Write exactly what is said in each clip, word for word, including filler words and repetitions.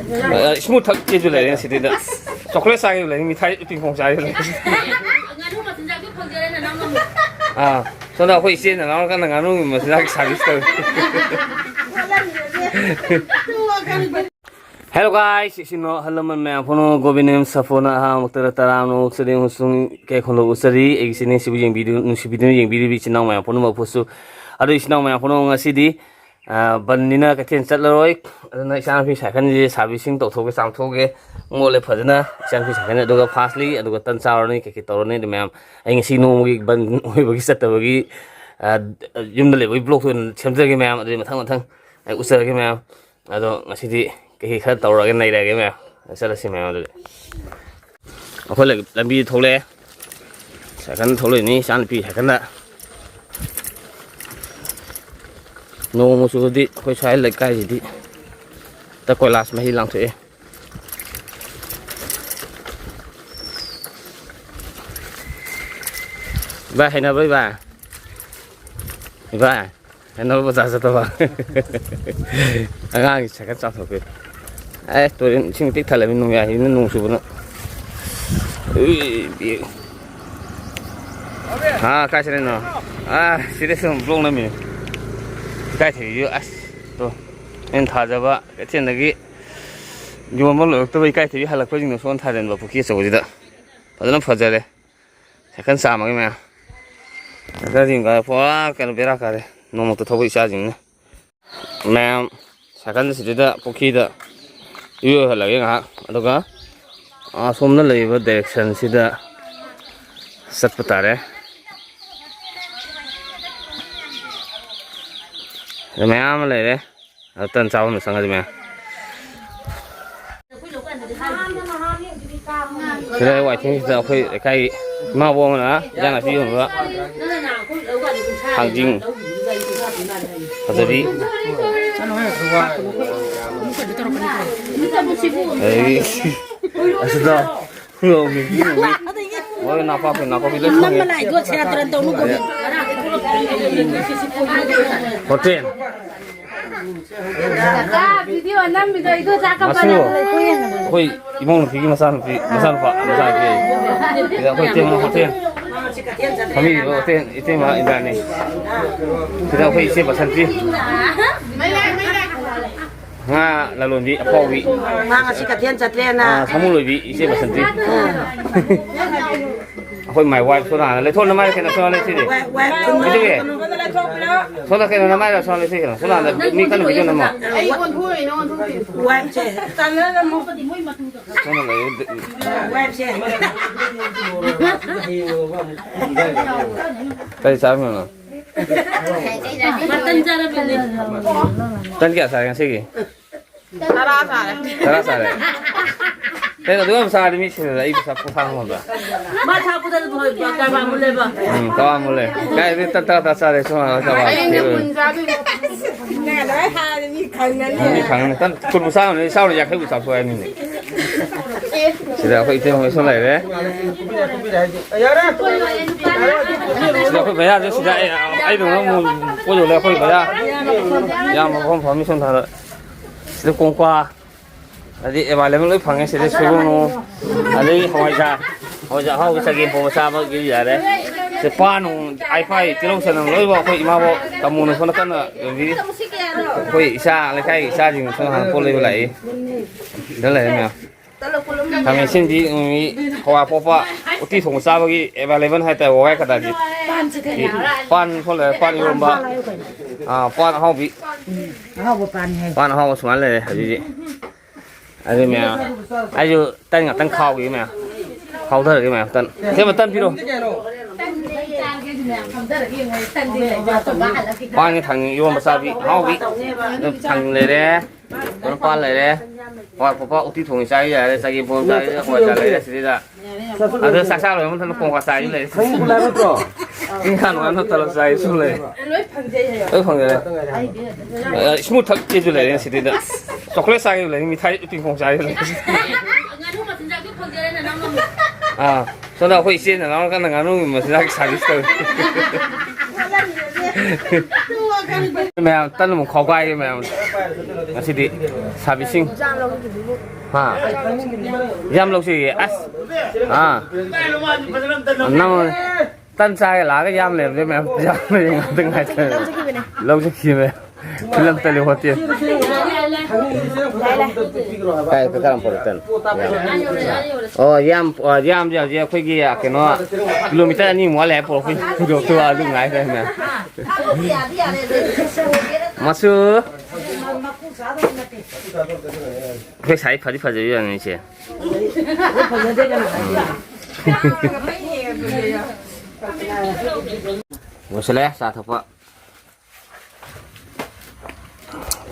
Smooth ꯊꯛꯀꯦꯁꯨ ꯂꯩꯔꯦ ꯉꯁꯤꯗꯤ꯫ Chocolate ꯆꯥꯒꯦꯁꯨ ꯂꯩꯔꯦ, ꯃꯤꯊꯥꯏ ꯄꯤꯡ ꯄꯣꯡ ꯆꯥꯒꯦꯁꯨ ꯂꯩꯔꯦ꯫ ꯉꯥꯅꯨ ꯃꯆꯤꯟꯖꯥꯛꯇꯤ ꯐꯪꯖꯔꯦ ꯅꯅꯥꯎ ꯉꯝꯃꯣ꯫ ꯑꯥ, ꯁꯣꯝꯗ ꯑꯩꯈꯣꯏ ꯏꯆꯦꯅ ꯂꯥꯎꯔꯀꯥꯟꯗ ꯉꯥꯅꯨꯒꯤ ꯃꯆꯤꯟꯖꯥꯛ ꯁꯥꯔꯚꯤꯁ ꯇꯧꯋꯤ꯫ Hello guys, ꯏꯆꯤꯟ ꯏꯅꯥꯎ ꯑꯍꯜ ꯂꯃꯟ ꯃꯌꯥꯝ ꯄꯨꯝꯅꯃꯛ ꯒꯣꯕꯤꯟ ꯑꯦꯝ ꯁꯥꯐꯣꯅ ꯑꯍꯥꯟꯕꯃꯛꯇꯗ ꯇꯔꯥꯝꯅ ꯑꯣꯛꯆꯔꯤ ꯑꯃꯁꯨꯡ ꯏꯀꯥꯏ ꯈꯨꯝꯅꯕ ꯎꯠꯆꯔꯤ꯫ ꯑꯩꯒꯤ channel ꯁꯤꯕꯨ ꯌꯦꯡꯕꯤꯗꯨ-, ꯅꯨꯡꯁꯤꯕꯤꯗꯨꯅ ꯌꯦꯡꯕꯤꯔꯤꯕ ꯏꯆꯤꯟ ꯏꯅꯥꯎ ꯃꯌꯥꯝ ꯄꯨꯝꯅꯃꯛꯄꯨꯁꯨ꯫ ꯑꯗꯨ ꯏꯆꯤꯟ ꯏꯅꯥꯎ ꯃꯌꯥꯝ ꯄꯨꯝꯅꯃꯛ ꯉꯁꯤꯗꯤ, ꯑ, ꯕꯟꯅꯤꯅ ꯀꯩꯊꯦꯜ ꯆꯠꯂꯔꯣꯏ꯫ ꯑꯗꯨꯅ ꯏꯆꯥꯅꯨꯄꯤ ꯁꯥꯏꯀꯜꯁꯦ servicing ꯇꯧꯊꯣꯛꯀꯦ, ꯆꯥꯝꯊꯣꯛꯀꯦ꯫ ꯃꯣꯠꯂꯦ ꯐꯖꯅ ꯏꯆꯥꯅꯨꯄꯤ ꯁꯥꯏꯀꯜꯁꯦ꯫ ꯑꯗꯨꯒ fastly, ꯑꯗꯨꯒ ꯇꯟ ꯆꯥꯔꯅꯤ, ꯀꯩꯀꯩ ꯇꯧꯔꯅꯤ꯫ ꯑꯗꯨ ꯃꯌꯥꯝ ꯑꯩ ꯉꯁꯤ ꯅꯣꯡꯃꯒꯤ ꯕꯟ ꯑꯣꯏꯕꯒꯤ ꯆꯠꯇꯕꯒꯤ, ꯑ, ꯌꯨꯝꯗ ꯂꯩꯕꯒꯤ vlogꯇ ꯑꯣꯏꯅ ꯁꯦꯝꯖꯔꯒꯦ ꯃꯌꯥꯝ꯫ ꯑꯗꯨꯗꯤ ꯃꯊꯪ ꯃꯊꯪ ꯑꯩ ꯎꯠꯆꯔꯒꯦ ꯃꯌꯥꯝ꯫ ꯑꯗꯣ ꯉꯁꯤꯗꯤ ꯀꯩꯀꯩ ꯈꯔ ꯇꯧꯔꯒꯦ, ꯅꯩꯔꯒꯦ ꯃꯌꯥꯝ꯫ ꯆꯠꯂꯁꯤ ꯃꯌꯥꯝ ꯑꯗꯨꯗꯤ꯫ ꯑꯩꯈꯣꯏ ꯂꯝ-, ꯂꯝꯕꯤ ꯊꯣꯛꯂꯛꯑꯦ꯫ ꯁꯥꯏꯀꯜ ꯊꯣꯛꯂꯛꯏꯅꯤ, ꯏꯆꯥꯅꯨꯄꯤ ꯁꯥꯏꯀꯜꯗ꯫ ꯅꯣꯡꯃ ꯆꯨꯔꯗꯤ ꯑꯩꯈꯣꯏ ꯁ꯭ꯋꯥꯏ ꯂꯩꯀꯥꯏꯁꯤꯗꯤ ꯍꯦꯛꯇ ꯀꯣꯏꯂꯥꯁ ꯃꯍꯤ ꯂꯥꯡꯊꯣꯛꯑꯦ꯫ ꯏꯕꯥꯏ, ꯍꯩꯅꯕ꯭ꯔꯣ ꯏꯕꯥꯏ? ꯏꯕꯥꯏ? ꯀꯩꯅꯣ ꯕꯖꯥꯔ ꯆꯠꯇꯕ꯫ ꯑꯉꯥꯡꯒꯤ ꯁꯥꯏꯀꯜ ꯆꯥꯝꯊꯣꯛꯄꯤ꯫ ꯑꯦ, ꯇꯨꯔꯦꯟ ꯏꯁꯤꯡ ꯄꯤꯛ ꯊꯜꯂꯕꯅꯤ, ꯅꯣꯡ ꯌꯥꯏꯁꯤꯅ, ꯅꯣꯡ ꯆꯨꯕꯅ꯫ ꯎꯏ, ꯄꯤ-, ꯍꯥ, ꯀꯥꯏ ꯆꯠꯂꯤꯅꯣ? ꯑꯥ, ꯁꯤꯗ ꯁꯨꯝ vlog ꯅꯝꯃꯤꯅꯦ꯫ ꯏꯀꯥꯏꯊꯕꯤꯁꯨ, ꯑꯁ, ꯇꯣ, ꯑꯩꯅ ꯊꯥꯖꯕ ꯀꯩꯊꯦꯜꯗꯒꯤ ꯌꯣꯟꯕ ꯂꯣꯏꯔꯛꯇꯕ ꯏꯀꯥꯏꯊꯕꯤ ꯍꯜꯂꯛꯄꯁꯤꯡꯗꯣ ꯁꯣꯝ ꯊꯥꯖꯤꯟꯕ ꯄꯨꯈ꯭ꯔꯤ ꯑꯆꯧꯕꯁꯤꯗ꯫ ꯐꯖꯅ ꯐꯖꯔꯦ꯫ ꯁꯥꯏꯀꯜ ꯆꯥꯝꯃꯒꯤ ꯃꯌꯥꯝ꯫ ꯁꯥꯏꯀꯜꯁꯤꯡꯒ ꯄꯨꯔꯥ ꯀꯩꯅꯣ ꯕꯦꯔꯥ ꯀꯥꯔꯦ꯫ ꯅꯣꯡꯃꯛꯇ ꯊꯧꯕ ꯏꯆꯥꯁꯤꯡꯅ꯫ ꯃꯌꯥꯝ ꯁꯥꯏꯀꯜꯁꯤꯗ ꯄꯨꯈ꯭ꯔꯤꯗ ꯏꯔꯣꯏꯍꯜꯂꯒꯦ ꯉꯥꯏꯍꯥꯛ꯫ ꯑꯗꯨꯒ ꯑꯁꯣꯝꯗ ꯂꯩꯔꯤꯕ directionꯁꯤꯗ ꯆꯠꯄ ꯇꯥꯔꯦ꯫ ꯑꯗ ꯃꯌꯥꯝ ꯑꯃ ꯂꯩꯔꯦ꯫ ꯑꯗ ꯇꯟ ꯆꯥꯐꯝꯗ ꯆꯪꯉꯁꯤ ꯃꯌꯥꯝ꯫ ꯁꯤꯗ ꯋꯥꯏꯊꯤꯡꯁꯤꯗ ꯑꯩꯈꯣꯏ ꯂꯩꯀꯥꯏꯒꯤ ꯏꯃꯥꯕꯣꯛ ꯑꯃꯅ ꯏꯟꯖꯥꯡ ꯅꯥꯄꯤ ꯌꯣꯟꯕ ꯊꯥꯡꯖꯤꯡ ꯐꯖꯕꯤ꯫ ꯑꯗꯒꯤ ꯑꯁꯤꯗ ꯍꯣꯏ, ꯅꯥꯄꯥꯛꯄꯤ, ꯅꯥꯄꯥꯛꯄꯤ ꯂꯣꯏ ꯐꯪꯉꯦ꯫ ꯍꯣꯇꯦꯜ꯫ ꯀꯀꯥ, ꯚꯤꯗꯤꯑꯣ ꯅꯝꯃꯤꯗꯣ ꯏꯗꯣ ꯆꯥꯛ ꯀꯞꯄ ꯃꯁꯨ, ꯅꯪ ꯂꯩ꯫ ꯑꯩꯈꯣꯏ ꯏꯃꯧ ꯅꯨꯄꯤꯒꯤ ꯃꯆꯥꯅꯨꯄꯤ, ꯃꯆꯥꯅꯨꯄꯥ, ꯃꯆꯥꯅꯨꯄꯤ꯫ ꯁꯤꯗ ꯑꯩꯈꯣꯏ ꯏꯇꯩꯃ ꯍꯣꯇꯦꯜ ꯐꯝꯃꯤꯕ ꯍꯣꯇꯦꯜ ꯏꯇꯩꯃ ꯏꯟꯗ꯭ꯔꯥꯅꯤ꯫ ꯁꯤꯗ ꯑꯩꯈꯣꯏ ꯏꯆꯦ ꯕꯁꯟꯇꯤ꯫ ꯉꯥ ꯂꯂꯣꯟꯕꯤ ꯑꯐꯥꯎꯕꯤ꯫ ꯃꯥ ꯉꯁꯤ ꯀꯩꯊꯦꯜ ꯆꯠꯇ꯭ꯔꯦꯅ꯫ ꯑꯥ, ꯁꯥꯃꯨ ꯂꯣꯏꯕꯤ ꯏꯆꯦ ꯕꯁꯟꯇꯤ꯫ ꯑꯩꯈꯣꯏ my wife ꯁꯣꯝ ꯅꯥꯀꯟꯗ ꯂꯩꯊꯣꯛ, ꯅꯃꯥꯏꯗ ꯀꯩꯅꯣ ꯁꯣꯝ ꯂꯩꯊꯣꯛꯏꯗꯤ꯫ ꯋꯥꯏ, ꯋꯥꯏ, ꯀꯩꯗꯧꯒꯦ? ꯁꯣꯝꯗ ꯀꯩꯅꯣ ꯅꯃꯥꯏꯗ ꯁꯣꯝ ꯂꯩꯊꯣꯛꯏ ꯀꯩꯅꯣ? ꯁꯣꯝ ꯅꯥꯀꯟꯗ ꯃꯤ ꯀꯟꯅ video ꯅꯝꯃꯣ꯫ ꯑꯩ ꯑꯣꯟꯊꯣꯛꯏꯅꯦ, ꯑꯣꯟꯊꯣꯛꯇꯦ꯫ ꯋꯥꯏꯞꯁꯦ꯫ ꯇꯥꯟꯅꯔꯒ ꯃꯣꯄꯗꯤ ꯃꯣꯏ ꯃꯇꯨꯗ꯫ ꯁꯣꯝꯗ ꯂꯩ꯫ ꯋꯥꯏꯞꯁꯦ꯫ ꯀꯔꯤ ꯆꯥꯔꯝꯃꯤꯅꯣ? ꯃꯇꯟ ꯆꯥꯔꯝꯃꯤꯅꯦ꯫ ꯇꯟ ꯀꯌꯥ ꯆꯥꯔꯦ ꯉꯁꯤꯒꯤ? ꯇꯔꯥ ꯆꯥꯔꯦ꯫ ꯇꯔꯥ ꯆꯥꯔꯦ꯫ ꯀꯩꯅꯣ, ꯑꯗꯨ ꯌꯥꯝ ꯆꯥꯔꯗꯤ ꯃꯤ ꯁꯤꯗ ꯑꯩ ꯄꯩꯁꯥ ꯄꯣꯊꯥ ꯉꯝꯕ꯭ꯔꯥ? ꯃꯥ ꯊꯥꯛꯄꯗ ꯀꯔꯕꯥꯔ ꯃꯨꯜꯂꯦꯕ꯫ ꯎꯝ, ꯀꯔꯕꯥꯔ ꯃꯨꯜꯂꯦ꯫ ꯀꯥꯏꯗꯩ ꯇꯟ ꯇꯔꯥ ꯇꯔꯥ ꯆꯥꯔꯦ, ꯁꯣꯝ ꯅꯥꯀꯟꯗ ꯀꯔꯕꯥꯔ ꯑꯩꯅ ꯊꯤꯔꯣꯏ꯫ ꯀꯨꯟ ꯆꯥꯗꯣꯏꯅꯦ꯫ ꯂꯣꯏ ꯍꯥꯏꯔꯗꯤ ꯃꯤ ꯈꯪꯉꯅꯤ꯫ ꯃꯤ ꯈꯪꯉꯅꯤ꯫ ꯇꯟ ꯀꯨꯟꯕꯨ ꯆꯥꯔꯝꯃꯅꯤ, ꯆꯥꯎꯅ ꯌꯥꯡꯈꯩꯕꯨ ꯆꯥꯊꯣꯛ ꯍꯥꯏꯅꯤꯅꯦ꯫ ꯁꯤꯗ ꯑꯩꯈꯣꯏ ꯏꯇꯩꯃ ꯍꯣꯏꯁꯨ ꯂꯩꯔꯦ꯫ ꯁꯤꯗ ꯑꯩꯈꯣꯏ ꯚꯩꯌꯥꯁꯦ ꯁꯤꯗ ꯑꯩ, ꯑꯩꯗꯧꯅ ꯑꯃꯨꯛ ꯄꯣꯠ ꯌꯣꯜꯂꯦ ꯑꯩꯈꯣꯏ ꯚꯩꯌꯥ꯫ ꯌꯥꯝ ꯃꯐꯝ ꯐꯝꯃꯤ ꯁꯣꯝ ꯊꯥꯗ꯫ ꯁꯤꯗ ꯀꯣꯡꯀ꯭ꯋꯥ꯫ ꯑꯗꯩ available ꯂꯣꯏ ꯐꯪꯉꯦ ꯁꯤꯗꯩ ꯁꯣꯏꯕꯨꯝ ꯅꯨꯡ꯫ ꯑꯗꯩ ꯍꯋꯥꯏꯖꯥꯔ꯫ ꯍꯋꯥꯏꯖꯥꯔ ꯑꯍꯥꯎꯕ ꯆꯒꯦꯝ ꯄꯣꯝꯕ ꯆꯥꯕꯒꯤ ꯌꯥꯔꯦ꯫ ꯁꯤ ꯄꯥꯟ ꯅꯨꯡ, ꯍꯥꯏꯐꯥꯏ, ꯇꯤꯜꯍꯧ ꯆꯅꯝ ꯂꯣꯏꯅꯃꯛ ꯑꯩꯈꯣꯏ ꯏꯃꯥꯕꯣꯛ ꯇꯥꯃꯣꯅ ꯁꯣꯝ ꯅꯥꯀꯟꯗ ꯌꯣꯟꯕꯤꯔꯤ꯫ ꯑꯩꯈꯣꯏ ꯏꯆꯥ, ꯂꯩꯀꯥꯏꯒꯤ ꯏꯆꯥꯁꯤꯡ ꯁꯣꯝ ꯍꯥꯟꯅ ꯄꯣꯠ ꯂꯩꯕ ꯂꯥꯛꯏ꯫ ꯁꯤꯗ ꯂꯩꯔꯦ ꯃꯌꯥꯝ꯫ ꯈꯥꯃꯦꯟ ꯑꯁꯤꯟꯕꯤ, ꯃꯤꯃꯤ, ꯍꯋꯥꯏ ꯑꯄꯣꯛꯄ, ꯎꯇꯤ ꯊꯣꯡꯕ ꯆꯥꯕꯒꯤ available ꯍꯥꯏꯇꯥꯔꯦ, ꯋꯥꯍꯩ ꯈꯛꯇꯗꯤ꯫ ꯄꯥꯟ ꯁꯣꯝ ꯂꯩꯔꯦ, ꯄꯥꯟ ꯏꯔꯣꯝꯕ꯫ ꯑꯥ, ꯄꯥꯟ ꯑꯍꯥꯎꯕꯤ꯫ ꯑꯍꯥꯎꯕ ꯄꯥꯟ ꯍꯥꯏ꯫ ꯄꯥꯟ ꯑꯍꯥꯎꯕ ꯁꯨꯃꯥꯏꯅ ꯂꯩꯔꯦ ꯍꯧꯖꯤꯛ ꯍꯧꯖꯤꯛ꯫ ꯑꯗꯨ ꯃꯌꯥꯝ, ꯑꯩꯁꯨ ꯇꯟ ꯉꯥꯛꯇꯪ ꯈꯥꯎꯒꯦ ꯃꯌꯥꯝ꯫ ꯈꯥꯎꯊꯔꯒꯦ ꯃꯌꯥꯝ ꯇꯟ꯫ ꯁꯦꯝꯕ ꯇꯟ ꯄꯤꯔꯣ꯫ ꯄꯥꯟꯒ ꯊꯥꯡꯖꯤꯡ ꯏꯔꯣꯝꯕ ꯆꯥꯕꯤ ꯑꯍꯥꯎꯕꯤ꯫ ꯑꯗꯨ ꯊꯥꯡꯖꯤꯡ ꯂꯩꯔꯦ꯫ ꯄꯥꯟ ꯂꯩꯔꯦ꯫ ꯍꯋꯥꯏ ꯄꯣꯛꯄ ꯎꯇꯤ ꯊꯣꯡꯉꯦ ꯆꯥꯕ ꯌꯥꯔꯦ꯫ ꯆꯒꯦꯝ ꯄꯣꯝ ꯆꯥꯔꯦ꯫ ꯍꯋꯥꯏ ꯆꯥꯔ ꯂꯩꯔꯦ ꯁꯤꯗꯩꯗ꯫ ꯑꯗꯨ ꯆꯥꯛ ꯆꯥ ꯂꯣꯏꯔ ꯃꯇꯨꯡꯗ ꯀꯣꯡꯀꯥ ꯆꯥꯏꯁꯨ ꯂꯩꯔꯦ꯫ ꯈꯪꯉꯨ ꯂꯥꯏ ꯅꯠꯇ꯭ꯔꯣ? ꯆꯤꯡ ꯈꯥ ꯅꯨꯡꯉꯥꯏ ꯑꯃ ꯇꯧꯔ ꯆꯥꯏꯁꯨ ꯂꯩꯔꯦ꯫ ꯂꯣꯏ ꯐꯪꯖꯩ ꯍꯥꯏꯌꯣ꯫ ꯂꯣꯏ ꯐꯪꯖꯔꯦ꯫ ꯑ, smooth ꯊꯛꯀꯦꯁꯨ ꯂꯩꯔꯦ ꯁꯤꯗꯩꯗ꯫ Chocolate ꯆꯥꯒꯦꯁꯨ ꯂꯩꯔꯦ, ꯃꯤꯊꯥꯏ ꯎꯇꯤ ꯈꯣꯡ ꯆꯥꯒꯦꯁꯨ ꯂꯩꯔꯦ꯫ ꯉꯥꯅꯨ ꯃꯆꯤꯟꯖꯥꯛꯁꯨ ꯐꯪꯖꯔꯦ ꯅꯅꯥꯎꯅ ꯑꯃꯨꯛ꯫ ꯑꯥ, ꯁꯣꯝꯗ ꯑꯩꯈꯣꯏ ꯏꯆꯦ ꯅꯅꯥꯎꯅ ꯀꯟꯅ ꯉꯥꯅꯨꯒꯤ ꯃꯆꯤꯟꯖꯥꯛꯀꯤ service ꯇꯧꯔꯤ꯫ ꯃꯌꯥꯝ ꯇꯟ ꯑꯃꯨꯛ ꯈꯥꯎꯒꯥꯏꯔꯦ ꯃꯌꯥꯝ꯫ ꯉꯁꯤꯗꯤ ꯁꯥꯕꯤꯁꯤꯡ꯫ ꯍꯥ? ꯌꯥꯝ ꯂꯧꯁꯤꯒꯦ꯫ ꯑꯁ꯫ ꯑꯥ꯫ ꯅꯪ ꯇꯟ ꯆꯥꯒꯦ ꯂꯥꯛꯑꯒ ꯌꯥꯝ ꯂꯩꯔꯝꯗꯦ ꯃꯌꯥꯝ꯫ ꯌꯥꯝ ꯂꯩꯔꯦ ꯉꯥꯛꯇ ꯉꯥꯏꯇ꯫ ꯂꯧꯖꯈꯤꯕ꯫ Film ꯇꯠꯂꯤ hotel. ꯀꯥꯏ ꯀꯔꯝ ꯄꯨꯔꯛꯇꯣꯏꯅꯣ? ꯑꯣ ꯌꯥꯝ, ꯑꯣ, ꯌꯥꯝꯗꯤ ꯍꯧꯖꯤꯛ ꯑꯩꯈꯣꯏꯒꯤ ꯀꯩꯅꯣ ꯀꯤꯂꯣꯃꯤꯇꯔ ꯑꯅꯤꯃꯨꯛ ꯋꯥꯠꯂꯦ ꯍꯥꯏ ꯄꯨꯔꯛꯄꯩ꯫ ꯌꯣꯛꯇꯨ ꯑꯗꯨ ꯉꯥꯏꯈ꯭ꯔꯦ ꯃꯌꯥꯝ꯫ ꯃꯆꯨ꯫ ꯑꯩꯈꯣꯏ ꯁꯥꯏ ꯐꯗꯤ ꯐꯖꯩ ꯌꯥꯅꯤ ꯏꯆꯦ꯫ ꯂꯣꯏꯁꯤꯜꯂꯦ ꯆꯥ ꯊꯛꯄ꯫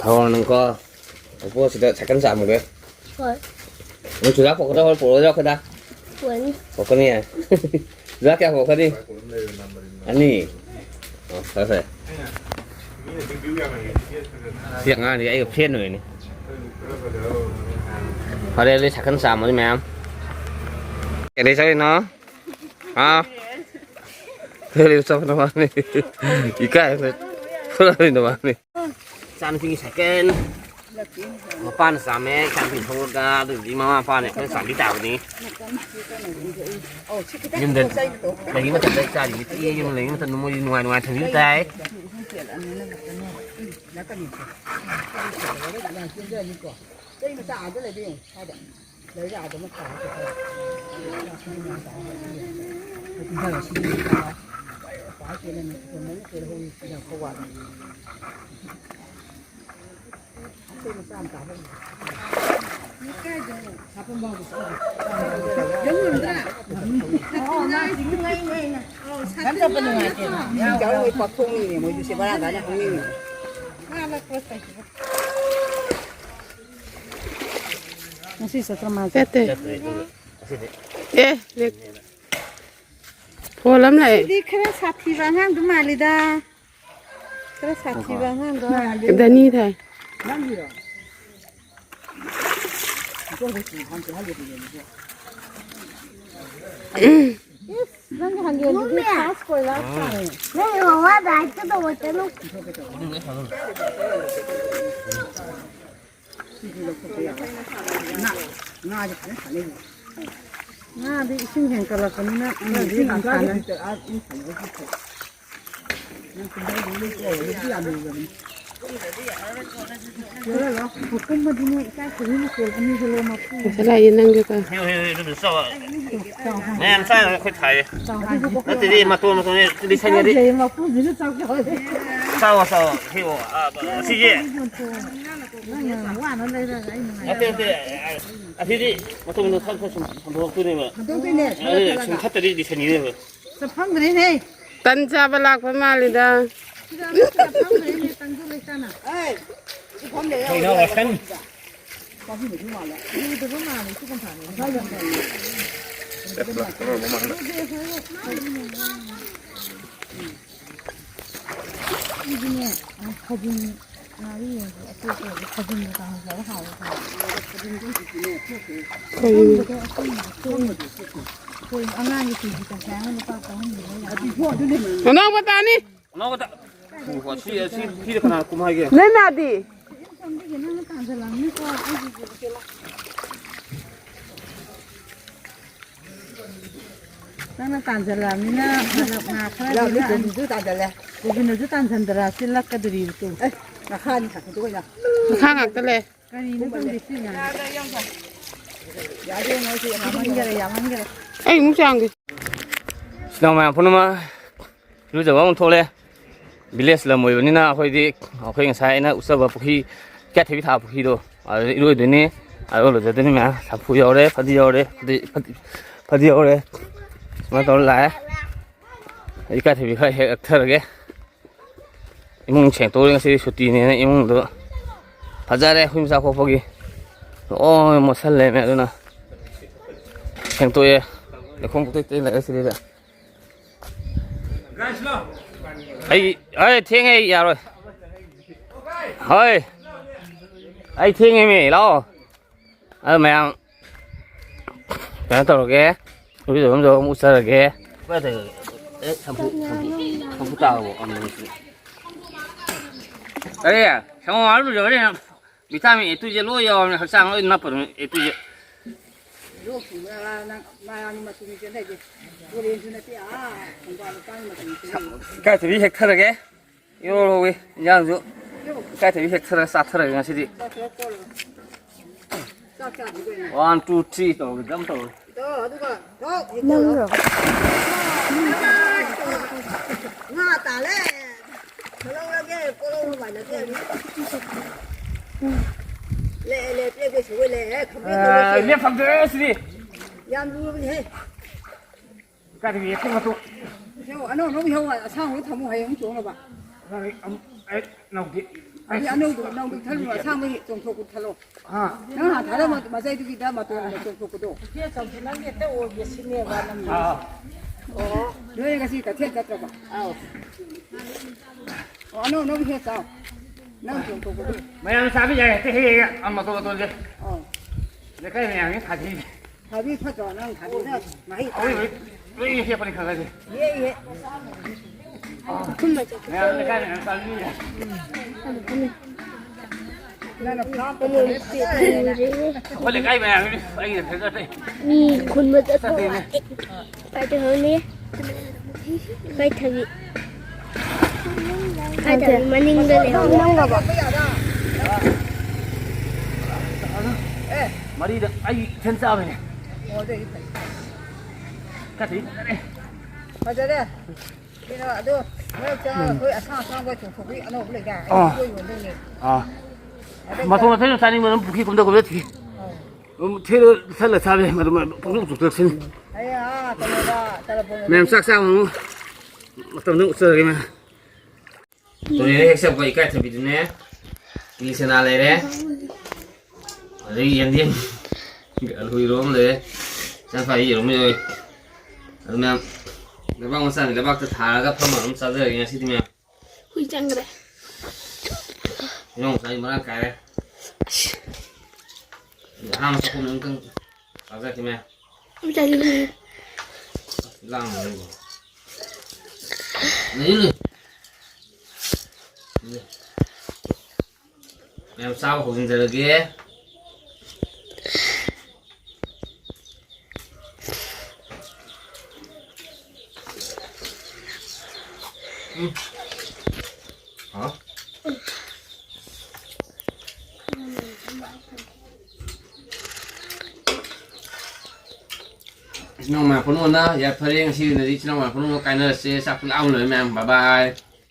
ꯊꯧꯔꯣ ꯅꯪꯀꯣ꯫ ꯄꯣꯠꯁꯤꯗ ꯁꯥꯏꯀꯜ ꯆꯥꯝꯃꯒꯦ꯫ ꯍꯣꯏ꯫ ꯅꯪ ꯆꯨꯖꯥꯛ ꯄꯣꯛꯀꯗ ꯍꯣꯏ ꯄꯣꯔꯛꯑꯣꯏꯗ꯭ꯔꯣ ꯑꯩꯈꯣꯏꯗ? ꯄꯣꯔꯛꯅꯤ꯫ ꯄꯣꯔꯛꯀꯅꯤ꯫ ꯆꯨꯖꯥꯛ ꯀꯌꯥ ꯄꯣꯔꯛꯀꯅꯤ? ꯑꯅꯤ꯫ ꯑꯣ, ꯐꯔꯦ, ꯐꯔꯦ꯫ ꯁꯤ ꯑꯉꯥꯡꯗꯤ ꯑꯩꯒ ꯐ꯭ꯔꯦꯟ ꯑꯣꯏꯅꯤ꯫ ꯐꯔꯦ, ꯑꯗꯨꯗꯤ ꯁꯥꯏꯀꯜ ꯆꯥꯝꯃꯗꯤ ꯃꯌꯥꯝ꯫ ꯀꯩꯗꯩ ꯆꯠꯂꯤꯅꯣ? ꯍꯥ? ꯐꯦꯔꯤ ꯆꯠꯄ ꯅꯨꯡꯉꯥꯏꯅꯤ꯫ ꯏꯀꯥꯏ꯫ ꯐꯨꯔꯛꯑꯅꯤ ꯅꯨꯡꯉꯥꯏꯅꯤ꯫ ꯏꯆꯥꯅꯨꯄꯤꯒꯤ ꯁꯥꯏꯀꯜ꯫ ꯃꯄꯥꯅ ꯆꯥꯝꯃꯦ, ꯏꯆꯥꯅꯨꯄꯤ ꯊꯧꯔꯒ, ꯑꯗꯨꯗꯤ ꯃꯃꯥ ꯃꯄꯥꯅ ꯑꯩꯈꯣꯏꯅ ꯆꯥꯝꯕꯤ ꯇꯥꯕꯅꯤ꯫ ꯌꯨꯝꯗ ꯂꯩꯔꯤ ꯃꯇꯝꯗ ꯏꯆꯥꯁꯤꯡꯁꯤ ꯄꯤꯛꯏ, ꯌꯨꯝꯗ ꯂꯩꯔꯤ ꯃꯇꯝꯗ ꯃꯣꯏꯗꯤ ꯅꯨꯡꯉꯥꯏ ꯅꯨꯡꯉꯥꯏ ꯊꯝꯕꯤꯕ ꯇꯥꯏ꯫ ꯆꯩ ꯃꯆꯥ ꯑꯥꯗ ꯂꯩꯕ ꯌꯦꯡꯉꯨ, ꯁ꯭ꯋꯥꯏꯗ꯫ ꯂꯩꯔ ꯑꯥꯗ ꯑꯃ ꯊꯥꯔꯒ ꯆꯠꯈ꯭ꯔꯣ꯫ ꯏꯟꯖꯥꯡ ꯁꯤꯗꯤ ꯄꯥꯏ ꯆꯦꯜꯂꯅꯤ꯫ ꯃꯃꯤꯡ ꯆꯦꯜꯍꯧꯔꯤ ꯌꯥꯝ ꯈꯧ ꯋꯥꯠꯂꯤ꯫ ꯑꯇꯩ ꯃꯆꯥ ꯑꯃ ꯇꯥꯕ꯫ ꯌꯥꯝ ꯆꯠꯄ ꯅꯨꯡꯉꯥꯏꯇꯦ꯫ ꯃꯤ ꯆꯥꯔꯨꯕꯩ ꯄꯥꯛꯊꯣꯛꯅꯤꯡꯉꯦ ꯃꯣꯏꯁꯨ ꯁꯦ ꯕꯔꯥ ꯀꯥꯟꯅ ꯈꯪꯅꯤꯡꯉꯦ꯫ ꯉꯁꯤ ꯆꯠꯇ꯭ꯔ ꯃꯥꯜꯂꯦ꯫ ꯆꯠꯇꯦ꯫ ꯑꯦ, ꯂꯦꯛ-, ꯐꯣꯟ ꯑꯃ ꯂꯥꯛꯑꯦ꯫ ꯁꯤꯗꯤ ꯈꯔ ꯁꯥꯊꯤꯕ ꯑꯉꯥꯡꯗꯣ ꯃꯥꯜꯂꯤꯗ꯫ ꯈꯔ ꯁꯥꯊꯤꯕ ꯑꯉꯥꯡꯗꯣ꯫ ꯗꯅꯤ ꯊꯥꯏ꯫ ꯏꯁ, ꯅꯪꯒꯤ ꯍꯪꯒꯦꯟꯗꯨꯗꯤ ꯐꯥꯔꯁ ꯀꯣꯏꯂꯥꯁ ꯊꯥꯔꯦ꯫ ꯅꯪꯒꯤ ꯃꯃꯥꯗ ꯍꯥꯏꯒꯦ ꯇꯧꯕ ꯆꯠꯂꯨ꯫ ꯉꯥꯗꯤ ꯏꯁꯤꯡ ꯍꯦꯟꯀꯠꯂꯛꯄꯅꯤꯅ ꯈꯔꯗꯤ ꯌꯥꯝ ꯁꯥꯟꯅꯩ꯫ ꯉꯁꯥꯏ ꯂꯥꯛꯏ ꯅꯪꯒꯤ ꯀ-, ꯃꯌꯥꯝ ꯆꯥꯅꯕ ꯑꯩꯈꯣꯏ ꯊꯥꯏꯌꯦ꯫ ꯅꯠꯇꯦꯗꯤ, ꯃꯇꯣꯟ ꯃꯇꯣꯟꯅꯦ, ꯂꯤꯁꯟꯒꯗꯤ꯫ ꯆꯥꯎꯑꯣ, ꯆꯥꯎꯑꯣ, ꯍꯦꯛꯑꯣ꯫ ꯑꯥ, ꯑꯁꯤꯁꯦ꯫ ꯅꯠꯇꯦ, ꯅꯠꯇꯦ, ꯑꯁꯤꯗꯤ ꯃꯇꯣꯟ ꯃꯇꯣꯟ ꯈꯔ ꯈꯔ ꯁꯨꯝ ꯁꯟꯗꯣꯛꯇꯣꯏꯅꯦꯕ꯫ ꯑꯗꯨ ꯁꯨꯝ ꯊꯠꯇꯗꯤ ꯂꯤꯁꯟꯈꯤꯅꯦꯕ꯫ ꯇꯟ ꯆꯥꯕ ꯂꯥꯛꯄ ꯃꯥꯜꯂꯤꯗ꯫ ꯀꯔꯤ? ꯃꯅꯥꯎ ꯃꯇꯥꯅꯤ꯫ ꯅꯅꯥꯎ ꯃꯇꯥ꯫ ꯎ, ꯑꯁꯤ, ꯑꯁꯤ ꯐꯤꯗ ꯀꯅꯥ ꯀꯨꯝ ꯍꯥꯏꯒꯦ? ꯅꯣꯏ ꯃꯥꯗꯤ? ꯅꯪꯅ ꯇꯥꯟꯁꯤꯜꯂꯛꯑꯕꯅꯤꯅ ꯐꯔꯛ ꯉꯥ ꯈꯔꯗꯤ ꯂꯥꯛꯑꯅꯤ꯫ ꯀꯣꯕꯤꯅꯁꯨ ꯇꯥꯟꯁꯤꯜꯂꯦ꯫ ꯀꯣꯕꯤꯅꯁꯨ ꯇꯥꯟꯁꯤꯟꯗ꯭ꯔꯥ? ꯁꯤ ꯂꯛꯀꯗꯣꯔꯤꯕ ꯇꯨ꯫ ꯑꯦ, ꯃꯈꯥꯅꯤ ꯈꯥꯛꯇꯣꯛꯑꯣ꯫ ꯃꯈꯥ ꯉꯥꯛꯇ ꯂꯩ꯫ ꯀꯔꯤꯅꯣ ꯈꯪꯗꯦ ꯁꯤꯅ꯫ ꯌꯥꯗꯦ, ꯃꯣꯏꯁꯦ ꯌꯥꯝꯃꯟꯈꯔꯦ, ꯌꯥꯝꯃꯟꯈꯔꯦ꯫ ꯑꯩ ꯑꯃꯨꯛ ꯆꯥꯝꯒꯦ꯫ ꯏꯆꯤꯟ ꯏꯅꯥꯎ ꯃꯌꯥꯝ ꯄꯨꯝꯅꯃꯛ ꯏꯔꯨꯖꯕ ꯑꯃꯨꯛ ꯊꯣꯛꯂꯦ꯫ ꯚꯤꯂꯦꯖ ꯂꯝ ꯑꯣꯏꯕꯅꯤꯅ ꯑꯩꯈꯣꯏꯗꯤ, ꯑꯩꯈꯣꯏ ꯉꯁꯥꯏ ꯑꯩꯅ ꯎꯠꯆꯕ ꯄꯨꯈ꯭ꯔꯤ, ꯏꯀꯥꯏꯊꯕꯤ ꯊꯥꯕ ꯄꯨꯈ꯭ꯔꯤꯗꯣ, ꯑꯗꯨꯗ ꯏꯔꯣꯏꯗꯣꯏꯅꯤ꯫ ꯑꯗꯨ ꯂꯨꯖꯗꯣꯏꯅꯤ ꯃꯌꯥꯝ꯫ ꯁꯝꯄꯨ ꯌꯥꯎꯔꯦ, ꯐꯗꯤ ꯌꯥꯎꯔꯦ, ꯐꯗꯤ, ꯐꯗꯤ, ꯐꯗꯤ ꯌꯥꯎꯔꯦ꯫ ꯁꯨꯃꯥꯏꯅ ꯇꯧꯔ ꯂꯥꯛꯑꯦ꯫ ꯏꯀꯥꯏꯊꯕꯤ ꯈꯔ ꯍꯦꯛꯂꯛꯊꯔꯒꯦ꯫ ꯏꯃꯨꯡ ꯁꯦꯡꯇꯣꯛꯎꯔꯦ ꯉꯁꯤꯗꯤ, ꯁꯨꯇꯤꯅꯦꯅ ꯏꯃꯨꯡꯗꯣ ꯐꯖꯔꯦ꯫ ꯍꯨꯏ ꯃꯆꯥ ꯀꯣꯛꯄꯒꯤ ꯂꯣꯏ ꯃꯣꯠꯁꯜꯂꯦꯃꯦ꯫ ꯑꯗꯨꯅ ꯁꯦꯡꯇꯣꯛꯑꯦ꯫ ꯂꯩꯈꯣꯝ ꯄꯨꯡꯇꯩ ꯇꯩ ꯂꯩꯔꯦ ꯁꯤꯗꯩꯗ꯫ ꯑꯩ, ꯑꯩ ꯊꯦꯡꯉꯦ, ꯑꯩ ꯌꯥꯔꯣꯏ꯫ ꯍꯣꯏ, ꯑꯩ ꯊꯦꯡꯉꯦꯃꯤ, ꯂꯥꯛꯑꯣ꯫ ꯑꯗꯨ ꯃꯌꯥꯝ ꯀꯩꯅꯣ ꯇꯧꯔꯒꯦ, ꯏꯔꯨꯖꯐꯝꯁꯨ ꯑꯃꯨꯛ ꯎꯠꯆꯔꯒꯦ꯫ ꯀꯗꯥꯏꯗ? ꯑꯦ, ꯁꯝꯄꯨ, ꯁꯝꯄꯨ, ꯁꯝꯄꯨ ꯇꯥꯔꯕꯣ? ꯑꯃꯨꯛ ꯑꯦ, ꯁꯪꯒꯣꯝ ꯍꯥꯏꯕ ꯂꯣꯏꯔꯦ꯫ ꯚꯤꯇꯥꯃꯤꯟ ꯑꯦ ꯇꯨ ꯖꯦꯠ ꯂꯣꯏ ꯌꯥꯎꯔꯕꯅꯦ, ꯍꯛꯆꯥꯡ ꯂꯣꯏ ꯅꯞꯄꯗꯣ ꯑꯦ ꯇꯨ ꯖꯦꯠ꯫ ꯂꯣꯛ ꯊꯨꯡꯕ ꯅꯪ ꯃꯌꯥꯝꯒꯤ ꯃꯇꯨꯡ ꯏꯟꯅ ꯂꯩꯒꯦ꯫ ꯇꯨꯔꯦꯟꯁꯨ ꯅꯠꯇꯦ, ꯑꯥ ꯈꯣꯡꯕꯥꯟ ꯂꯨꯄꯥꯒꯤ ꯃꯇꯨꯡ ꯏꯟꯅ ꯂꯩꯒꯦ꯫ ꯏꯀꯥꯏꯊꯕꯤ ꯍꯦꯛꯊꯔꯒꯦ꯫ ꯏꯔꯣ ꯂꯧꯋꯤ ꯏꯟꯖꯥꯡꯁꯨ꯫ ꯏꯀꯥꯏꯊꯕꯤ ꯍꯦꯛꯊꯔꯒ ꯆꯥꯊꯔꯒꯦ ꯉꯁꯤꯗꯤ꯫ ꯆꯥꯛ ꯈꯔ ꯀꯣꯠꯂꯣ꯫ ꯆꯥꯛ ꯆꯥꯗ꯭ꯔꯤ ꯀꯩꯅꯣ? One, two, three ꯇꯧꯔꯒ ꯖꯝ ꯇꯧꯔꯒ꯫ ꯇꯣ, ꯑꯗꯨꯒ ꯊꯣꯛ, ꯍꯦꯛꯇ ꯅꯪꯔꯣ? ꯊꯣꯛ꯫ ꯉꯥ ꯇꯥꯔꯦ꯫ ꯂꯧꯔꯒꯦ, ꯄꯣꯔꯧ ꯃꯥꯏꯅꯗꯦ꯫ ꯂꯦ, ꯂꯦ, ꯄꯦ, ꯄꯦ, ꯁꯨꯋꯦ, ꯂꯦ, ꯈꯝꯕꯦ, ꯑ, ꯇꯧꯔꯁꯦ꯫ ꯂꯦꯞꯐꯝꯗ꯭ꯔꯦ ꯁꯤꯗꯤ꯫ ꯌꯥꯝ ꯂꯨꯔꯕꯅꯤꯍꯦ꯫ ꯀꯥꯏꯗꯒꯤ ꯌꯦꯛꯄ ꯃꯇꯨ? ꯏꯁꯧ, ꯑꯅꯧ ꯑꯅꯧꯕ ꯏꯁꯧ ꯑꯁꯥꯡꯕꯗꯣ ꯊꯝꯃꯨ, ꯍꯌꯦꯡ ꯑꯃꯨꯛ ꯆꯣꯡꯅꯕ꯫ ꯑꯩ ꯑꯃꯨꯛ, ꯑꯩ ꯅꯧꯗꯦ꯫ ꯑꯗꯨꯗꯤ ꯑꯅꯧꯕ, ꯅꯧꯕ ꯊꯜꯂꯨ, ꯑꯁꯥꯡꯕ ꯍꯦꯛ ꯆꯣꯡꯊꯣꯛꯄ ꯊꯜꯂꯣ꯫ ꯑꯥ꯫ ꯅꯪ ꯍꯥꯟꯅ ꯊꯥꯔꯝꯕ ꯃꯆꯩꯗꯨꯒꯤꯗ ꯃꯇꯣꯟꯗ ꯆꯣꯡꯊꯣꯛꯄꯗꯣ꯫ ꯏꯆꯦ ꯆꯧꯁꯤ ꯅꯪꯒꯤ ꯍꯦꯛꯇ ꯑꯣꯏꯒꯦ ꯁꯤꯅꯦꯕ ꯅꯪꯒꯤ꯫ ꯑꯥ꯫ ꯑꯣ꯫ ꯅꯣꯏ ꯉꯁꯤ ꯀꯩꯊꯦꯜ ꯆꯠꯇ꯭ꯔꯕ? ꯑꯥꯎ꯫ ꯑꯣ, ꯑꯅꯧ ꯑꯅꯧꯕ ꯍꯦꯛ ꯆꯥꯎ꯫ ꯅꯪ ꯆꯣꯡꯊꯣꯛꯄꯗꯣ꯫ ꯃꯌꯥꯝ ꯆꯥꯕ ꯌꯥꯏ, ꯍꯦꯛꯇ ꯍꯦꯛ ꯍꯦꯛ, ꯑꯥ, ꯃꯇꯣꯟ ꯃꯇꯣꯟꯁꯦ꯫ ꯑꯥꯎ꯫ ꯂꯩꯀꯥꯏ ꯃꯌꯥꯝꯒꯤ ꯊꯥꯕꯤ꯫ ꯊꯥꯕꯤ ꯐꯠꯇ꯭ꯔꯣ? ꯅꯪ ꯊꯥꯕꯤꯗ ꯃꯍꯩ ꯑꯩꯈꯣꯏ ꯂꯣꯏ, ꯂꯣꯏ ꯍꯦꯛꯄꯅꯤ ꯈꯔ ꯈꯔꯗꯤ꯫ ꯍꯦꯛ ꯍꯦꯛ꯫ ꯃꯌꯥꯝ ꯂꯩꯀꯥꯏ ꯃꯌꯥꯝ ꯆꯥꯕꯤꯌꯨ ꯌꯥꯏ꯫ ꯅꯪꯅ ꯐꯥꯝ ꯇꯧꯕꯅꯦ꯫ ꯑꯩꯈꯣꯏ ꯂꯩꯀꯥꯏ ꯃꯌꯥꯝꯒꯤꯗꯤ ꯑꯩꯒꯤꯗ ꯈꯔ ꯈꯔ ꯇꯩ꯫ ꯃꯤ ꯈꯨꯟꯕ ꯆꯠꯄ ꯆꯠꯇꯦꯅꯦ꯫ ꯃꯥꯜꯂꯦ꯫ ꯀꯥꯏꯗ ꯍꯧꯅꯤ? ꯀꯥꯏꯊꯕꯤ꯫ ꯀꯥꯏꯊꯕꯤ ꯃꯅꯤꯡꯗ ꯂꯩꯍꯧꯕ꯫ ꯅꯪ ꯂꯧꯔꯕ? ꯑꯦ, ꯃꯔꯤꯗ ꯑꯩ ꯏꯊꯟ ꯆꯥꯕꯅꯦ꯫ ꯑꯣ, ꯑꯗꯨ ꯑꯣꯏꯗꯤ ꯐꯩ꯫ ꯀꯥꯏꯊꯕꯤ ꯐꯖꯔꯦ꯫ ꯐꯖꯔꯦ꯫ ꯀꯩꯅꯣ, ꯑꯗꯣ ꯃꯔꯛꯇ ꯑꯩꯈꯣꯏ ꯑꯁꯥꯡ ꯑꯁꯥꯡꯕ ꯆꯣꯡꯊꯣꯛꯄꯤ ꯑꯅꯧꯕ ꯂꯩꯗꯥꯏ? ꯑꯥ꯫ ꯑꯗꯨ ꯂꯣꯏ ꯌꯣꯟꯗꯣꯏꯅꯦ꯫ ꯑꯥ꯫ ꯑꯗꯩ ꯃꯇꯣꯟ ꯃꯇꯣꯟ ꯆꯥꯅꯤꯡꯕ ꯑꯗꯨꯝ ꯄꯨꯈ꯭ꯔꯤ ꯀꯨꯝꯗ ꯀꯨꯝꯗ ꯊꯤ꯫ ꯑꯥ꯫ ꯑꯗꯨꯝ ꯊꯤꯔ ꯊꯠꯂ ꯆꯥꯕ ꯌꯥꯏ, ꯃꯗꯨ ꯃꯥ ꯄꯨꯡꯆꯣꯡ ꯆꯣꯡꯊꯣꯛꯁꯤꯟ꯫ ꯑꯩ ꯑꯥ ꯀꯩꯅꯣꯗ ꯇꯔꯄꯣꯟꯗ ꯃꯌꯥꯝ ꯆꯥꯛ ꯆꯥꯕ ꯑꯃꯨꯛ ꯃꯇꯝꯗ ꯎꯠꯆꯔꯒꯦ ꯃꯌꯥꯝ꯫ ꯇꯨꯔꯦꯜꯗ ꯍꯦꯛ ꯆꯠꯄ ꯏꯀꯥꯏꯊꯕꯤꯗꯨꯅꯦ꯫ ꯀꯤꯂꯤ ꯆꯅꯥ ꯂꯩꯔꯦ꯫ ꯑꯗꯒꯤ ꯌꯦꯟꯗꯦꯝ, ꯑꯂꯨ ꯏꯔꯣꯝ ꯂꯩꯔꯦ꯫ ꯏꯆꯥꯅꯨꯄꯥꯒꯤ ꯌꯦꯔꯨꯝ ꯌꯧꯔꯦ꯫ ꯑꯗꯨ ꯃꯌꯥꯝ ꯂꯩꯕꯥꯛ ꯃꯆꯥꯅꯤ, ꯂꯩꯕꯥꯛꯇ ꯊꯥꯔꯒ ꯐꯝꯃ ꯑꯗꯨꯝ ꯆꯥꯖꯔꯒꯦ ꯉꯁꯤꯗꯤ ꯃꯌꯥꯝ꯫ ꯍꯨꯏ ꯆꯪꯈ꯭ꯔꯦ꯫ ꯏꯔꯣꯡ ꯉꯁꯥꯏ ꯃꯔꯥꯡ ꯀꯥꯏꯔꯦ꯫ ꯑꯍꯥꯟꯕ ꯆꯥꯛꯈꯨꯝ ꯑꯃꯇꯪ ꯆꯥꯖꯔꯛꯀꯦ ꯃꯌꯥꯝ꯫ ꯍꯨꯏ ꯆꯪꯈ꯭ꯔꯦ꯫ ꯂꯥꯡꯒꯅꯨꯀꯣ꯫ ꯂꯩꯌꯨ, ꯂꯩꯌꯨ꯫ ꯃꯌꯥꯝ ꯆꯥꯕ ꯍꯧꯖꯤꯟꯖꯔꯒꯦ꯫ ꯎꯝ꯫ ꯍꯥꯎ꯫ ꯏꯆꯤꯟ ꯏꯅꯥꯎ ꯃꯌꯥꯝ ꯄꯨꯝꯅꯃꯛꯅ ꯌꯥꯏꯐꯔꯦ꯫ ꯉꯁꯤꯒꯤ ꯑꯣꯏꯅꯗꯤ ꯏꯆꯤꯟ ꯏꯅꯥꯎ ꯃꯌꯥꯝ ꯄꯨꯝꯅꯃꯛ ꯀꯥꯏꯅꯔꯁꯦ꯫ ꯆꯥꯛ ꯂꯥꯝ ꯂꯣꯏꯔꯦ ꯃꯌꯥꯝ꯫ ꯕꯥꯏ ꯕꯥꯏ꯫